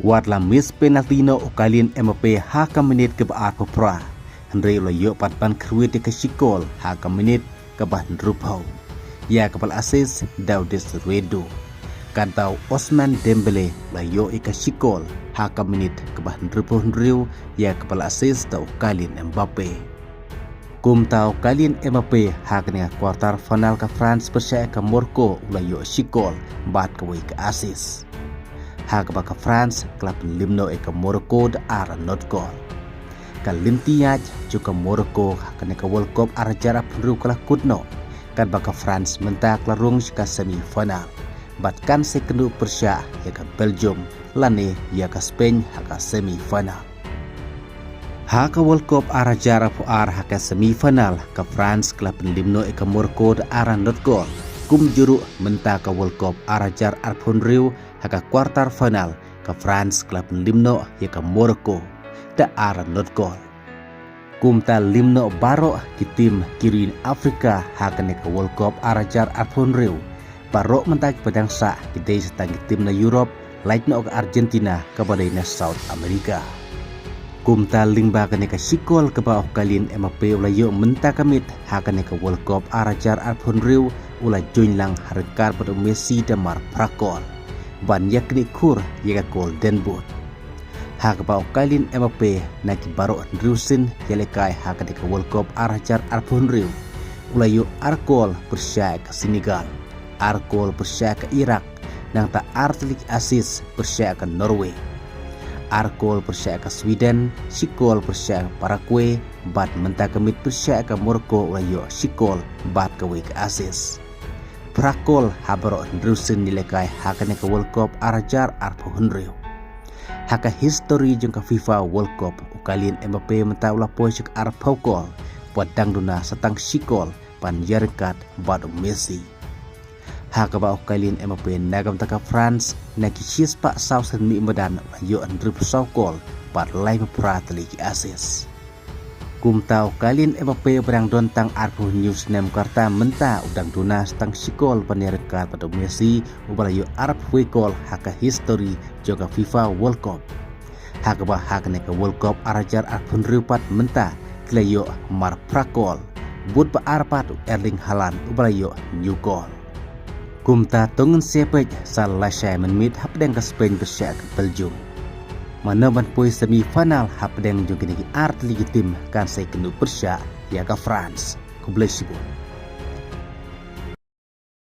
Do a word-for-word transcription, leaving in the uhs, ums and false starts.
Wat la miss penalty noh u Kylian Mbappe ha ka minit kaba arphew phra, hynrei u la ïoh pat ban kyrwit ïa ka shikol ha ka minit kaba hynriewphew, ïa kaba la assist da u Désiré Doué. Katba u Ousmane Dembélé u la ïoh ïa ka shikol ha ka minit kaba hynriewphew hynriew, ïa kaba la assist da u Kylian Mbappe. Kumta u Kylian Mbappe ha kane ka quarter final ka France pyrshah ïa ka Morocco u la ïoh shikol bad kawei ka assist, ha kaba ka France ka la pynliem noh ïa ka Morocco da ar not gol. Ka lynti ïaid jong ka Morocco ha kane ka World Cup ar hajar arphew hynriew ka la kut noh, katba ka France mynta ka la rung sha ka semi final bad kan sa ïakynduh pyrshah ïa ka Belgium lane ïa ka Spain ha ka semi final. Ha ka World Cup ar hajar arphew ar ha ka semi final, ka France ka la pynliem noh ïa ka Morocco da ar not gol. Kumjuh ruh mynta ka World Cup ar hajar arphew hynriew ha ka quarter final, ka France ka la pynliem noh ïa ka Morocco da ar not gol. Kumta liem noh baroh ki tim ki ri Afrika ha kane ka World Cup ar hajar arphew hynriew. Baroh mynta kiba dang sah ki dei sa tang ki tim na Europe, lait noh ka Argentina kaba dei na South America. Kumta lyngba kane ka shikol kaba u Kylian Mbappe u la ïoh mynta ka miet ha kane ka World Cup ar hajar arphew hynriew, u la join lang ha ryngkat bad u Messi da mar phra kol ban ïaknieh khur ïa ka Golden Boot. Ha kaba u Kylian Mbappe na ki baroh hynriew sien ïalehkai ha kane ka World Cup ar hajar arphew hynriew, u la ïoh ar kol pyrshah ïa ka Senegal, ar kol pyrshah ïa ka Iraq, nangta ar tylli ki assist pyrshah ïa ka Norway, ar kol pyrshah ïa ka Sweden, shi kol pyrshah ïa ka Paraguay, bad mynta ka miet pyrshah ïa ka Morocco u la ïoh shi kol bad kawei ka assist. Phra kol ha baroh hynriew sien ïalehkai ha kane ka World Cup ar hajar arphew hynriew. Ha ka history jong ka FIFA World Cup, u Kylian Mbappe mynta u la poi sha ka arphew kol, bad dang duna sa tang shi kol ban ïaryngkat bad u Messi. Ha kaba u Kylian Mbappe na ka bynta ka France na ki shispah saw sien mih madan u la ïoh hynriewphew saw kol bad laiphew phra tylli ki assist. Kumta u Kylian Mbappe uba dang don tang arphew hynñiew snem ka rta mynta u dang duna sa tang shi kol ban ïaryngkat bad u Messi uba la ïoh arphew wei kol ha ka history jong ka FIFA World Cup. Ha kaba ha kane ka World Cup ar hajar arphew hynriew pat mynta ki la ïoh mar phra kol, bad ba ar pat u Erling Haaland uba la ïoh hynñiew kol. Kumta to ngin sa ïa peit sa lashai mynmiet hapdeng ka Spain pyrshah ka Belgium. Mano ban poi semi final hapdeng jong kine ki ar tylli ki tim kan sa ïakynduh pyrshah ïa ka France. Khublei shibun.